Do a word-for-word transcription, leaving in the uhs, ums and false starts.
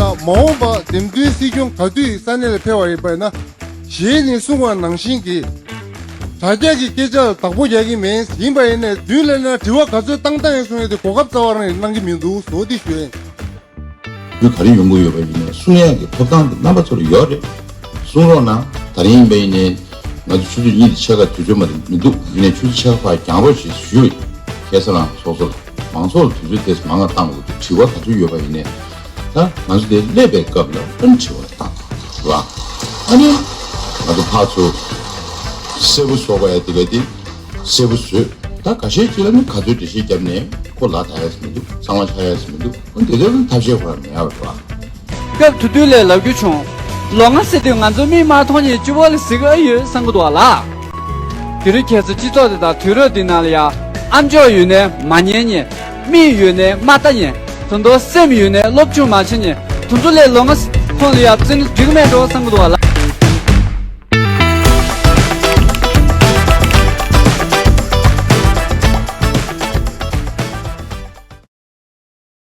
ད་མ་འོངས་པ་འདེམས་ཐོན་སྲིད་སྐྱོང་ག་དུས་ས་གནས་ལ་ཕེབས་པ་ཡིན་པ་ཡིན་ན། ཞེས་ནས་གསུངས་པ་ནང་བཞིན་གྱི་དྲ་རྒྱ་གི་སྐད་ཆ་ལ་བདག་པོ་རྒྱག་གི་མེད། ཡིན་པ་ཡིན་ནའི་མདུན་ལ་ན་དྲི་བ་ག་ཚོད་བཏང་བཏང་ཡིན་གསུང་ཡ་དེ་གོ་སྐབས་རྩ་བ་རང་ཡིན་གནང་གི་མི་འདུག་བཟོ་འདི་ཞུ་ཡིན། རྒྱུ་ག་རེ་ཡོང་གི་ཡོད་པ་ཡིན་ནའི་གསུང་ཡག་གི་ཐོབ་ཐང་དེ་རྣམ་པ་ཚོ་ལ་ཡོད་རེད། གསུང་རོགས་གནང་། ད་རིང་ཡིན་པ་ཡིན་ནའི་ང་ཚོ་ཆུ་ཚོད་གཉིས་དང་ཕྱེད་ཀ་དུས་ཚོད་མ་རེད་མི་འདུག་ཡིན་ནའི་ཆུ་ཚོད་ཕྱེད་ཀ་ཕར་འགྱངས་རོགས་ཞེས་ཞུ། ཁ་སང་རང་ཚོགས་གཙོ་ལ་མང་ཚོགས་ལ་དུས་ཚོད་དེ་མང་ང་བཏང་དགོས་འདུག་དྲི་བ་ག་ཚོད་ཡོད་པ་ཡིན་ནའི་ད་ང་ཚོ་དེ་སླེབས་པའི་སྐབས་ལ་ཨ་ནི་དྲི་བ་བཏང་དགོས་རེད་བ། ཨ་ནི་ང་ཚོ་ཕར་ཚུར་གསལ་པོ་བཟོ་དགོས་ཡ་དེ་ག་དེ་གསལ་པོ་བཟོས། ད་ཁ་ཤས་ཅིག་ལ་ནི་ག་ཚོད་འགྲེལ་བཤད་བརྒྱབ་ནའི་ཁོ་ལ་ད་ཡ་ཟེར་མི་འདུག་གསང་བ་ཆགས་ཡ་ཟེར་མི་འདུག་འོན་ཏེ་དེ་ཚོ་ཐབས་ཤེས་ཁོ་རང་མེད་ཡ་རེད་བ། སྐབས་དེ་དུས་ལས་ལབ་རྒྱུ་བྱུང་། ལོ་ལྔ་ཟེར་དུས་ང་ཚོ་མིག་མ་མཐོང་ནས་སྤྱི་བོ་ལ་གཟིགས་ཨ་ཡོད་བསམ་གི་འདུག་བ་ལ། དེ་རིང་ཁྱེད་ཚོ་སྤྱི་ཚོགས་དེ་དང་དུས་རབས་འདི་ནང་ལ་ཡ་ཨམ་ཅོག་ཡོད་ནའི་མ་ཉན་ཉན། མིག་ཡོད་ནའི་མ་ལྟ་ཉན། དོན་དུ་སེམས་ཡོད་ནའི་སློབ་སྦྱོང་མ་བྱེད་ཉན། དེ་ཚོ་ལས་ལོ་ལྔ་ཁོང་ལ་ཡ་བརྩི་ན་འགྲིག་མེད་འགྲོ་བསམ་གི་འདུག་བ་ལ།